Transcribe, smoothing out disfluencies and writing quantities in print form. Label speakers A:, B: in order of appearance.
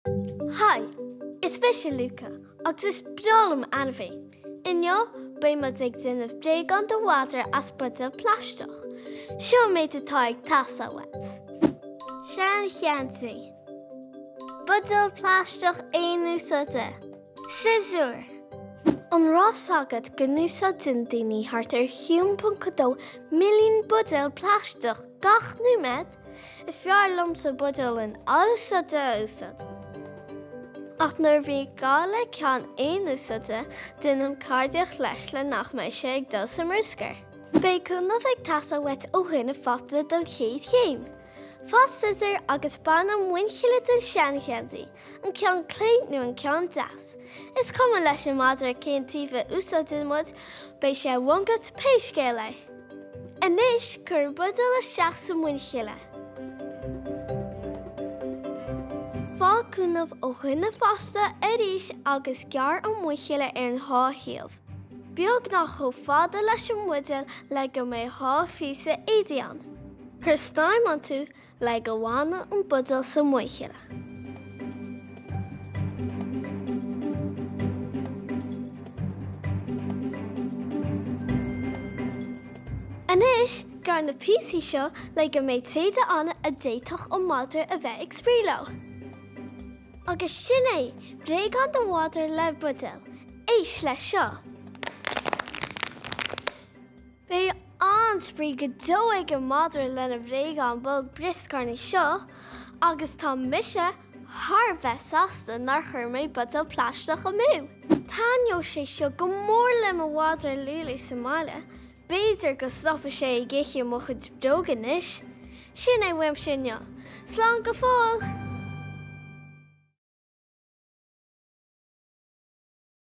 A: Haigh, is mise Luca agus is breá liom ainmhí. Inniu beidh muid ag déanamh bréagán do mhadra as buidéal plaisteach. Seo an méid atá ag teastáil uait. Seangheansaí. Buidéal plaisteach aon úsáide. Siosúr. An raibh 's agat go n-úsáideann daoine thart ar 1.2 milliún buidéal plaisteach gach nóiméad? Is fearr liomsa buidéal in athúsáide a úsáid. Ach nuair a bhíonn gá le ceann aon úsáide, déanaim cairdiach leis le nach mbeidh sé ag dul sa mbruscar. Beidh cúnamh ag teastáil uait ó dhuine fásta don chéad chéim. Faigh siosúr agus bain an muinchille den seangheansaí, an ceann clé nó an ceann deas. Is cuma leis an madra cén taobh a úsáideann muid, beidh sé i agat pé scéal é. Anois cuir an buidéal isteach sa muinchille. Faigh cúnamh ó dhuine fásta arís agus gearr an muinchille ar an dhá thaobh, beagnach chomh fada leis an mbuidéal le go mbeidh dhá phíosa éadaí ann. Cuir snaidhm iontu le go bhfanfaidh an buidéal sa mhuinchille. Anois, gearr na píosaí seo le go mbeidh téada ann a d'fhéadfadh an madra a bheith ag spraoi leo. Agus sin é! Bréagán do mhadra le buidéal. Éist leis seo! Beidh an-spraoi go deo ag an madra lena bhréagán bog brioscarnaí seo agus tá mise thar a bheith sásta nár chuir mé buidéal plaisteach amú. Taitneoidh sé seo go mór le mo mhadra Lúlú sa mbaile, b'fhéidir go stopfaidh sé ag ithe mo chuid bróg anois. Sin é uaimse inniu. Slán go fóill!